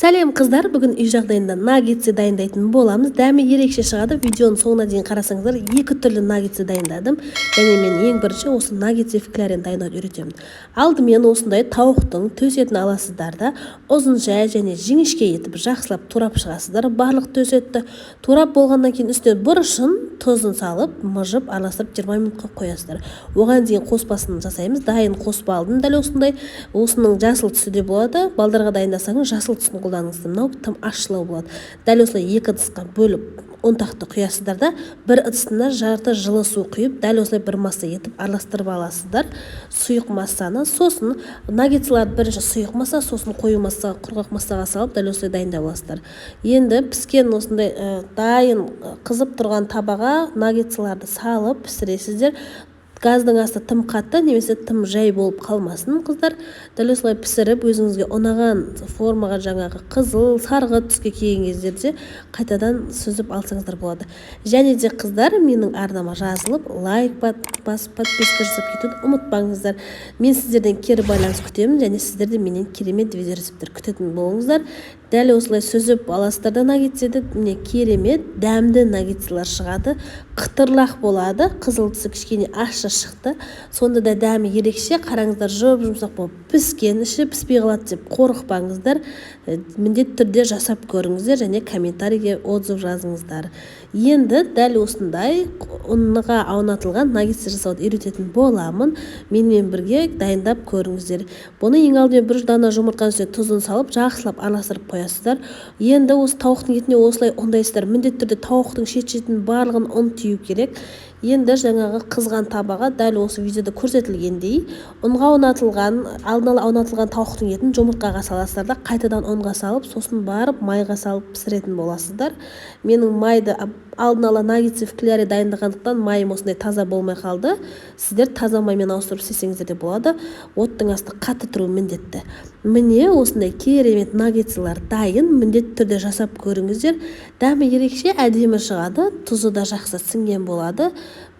Сәлем, қыздар! Бүгін үй жағдайында наггетсы дайындайтын боламыз. Дәмі ерекше шығады. Видеоның соңына дейін қарасаңыздар, екі түрлі наггетсы дайындадым. Және мен ең бірінші осы наггетсы в кляре дайындауды үйретемін. Алдымен осындай тауықтың төс етін аласыздар да, ұзынша және жіңішке етіп жақсылап турап шығасыздар. Барлық төс етті турап болғаннан кейін үстіне бұрышын, тұзын салып, мыжып, араластырып, 20 минутқа қоясыздар. Оған дейін қоспасын жасаймыз. Дайын қоспа алдым дәл осындай. Осының жасыл түсі де болады. Балдарға дайындасаңыз, жасыл түсін қолданыңыз, мынау тым ащылау болады. Дәл осылай екі ыдысқа бөліп, ұнтақты құясыздар да, бір ыдысына жарты жылы су құйып, дәл осылай бір масса етіп араластырып аласыздар сұйық массаны. Сосын наггетсыларды бірінші сұйық масса, сосын қою масса, құрғақ массаға салып, дәл осылай дайындап аласыздар. Енді піскен осындай дайын қызып тұрған табаға наггетсыларды салып пісіресіздер. Газдың асты тым қатты немесе тым жай болып қалмасын, қыздар. Дәл осылай пісіріп, өзіңізге ұнаған формаға, жаңағы қызыл, сарғы түске келген кездерде қайтадан сүзіп алсаңыздар болады. Және де, қыздар, менің арнама жазылып, лайк басып, подписка жасап кетуді ұмытпаңыздар. Мен сіздерден кері байланыс күтемін және сіздер де менен керемет видео рецепттер күтетін болыңыздар. Дәл осылай сүзіп аласыздар да наггетстерді. Міне, керемет дәмді наггетсылар шығады, қытырлақ болады. Қызыл түсі кішкене ащы шықты, сонда да дәмі ерекше. Қараңыздар, жұп жұмсақ болып піскен. Іші піспей қалады деп қорықпаңыздар. Міндетті түрде жасап көріңіздер және комментарийге отзыв жазыңыздар. Енді дәл осындай ұнға аунатылған наггетс жасауды үйрететін боламын. Менімен бірге дайындап көріңіздер. Бұны ең алдымен бір дана жұмыртқаның үстіне тұзын салып, жақсылап араластырып қоясыздар. Енді осы тауықтың етіне осылай ұндайсыздар. Міндетті түрде тауықтың шет шетін барлығын ұн тию керек. Енді жаңағы қызған табаға дәл осы видеода көрсетілгендей ұнға аунатылған, алдын ала аунатылған тауықтың етін жұмыртқаға саласыздар да, қайтадан ұнға салып, сосын барып майға салып пісіретін боласыздар. Менің майды алдын ала наггетсы в кляре дайындағандықтан, майым осындай таза болмай қалды. Сіздер таза маймен ауыстырып істесеңіздер де болады. Оттың асты қатты тұруы міндетті. Міне, осындай керемет наггетсылар дайын. Міндетті түрде жасап көріңіздер. Дәмі ерекше әдемі шығады, тұзы да жақсы сіңген болады.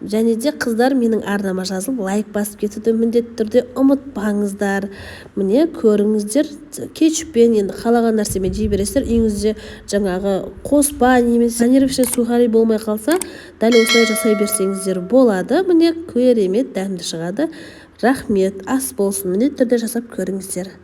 Және де, қыздар, менің арнама жазылып, лайк басып кетуді міндетті түрде ұмытпаңыздар. Міне, көріңіздер, кетчуппен, енді қалаған нәрсемен жей бересіздер. Үйіңізде жаңағы қоспа немесе панировочный сухари болмай қалса, дәл осылай жасай берсеңіздер болады. Міне, керемет дәмді шығады. Рахмет, ас болсын! Міндетті түрде жасап көріңіздер.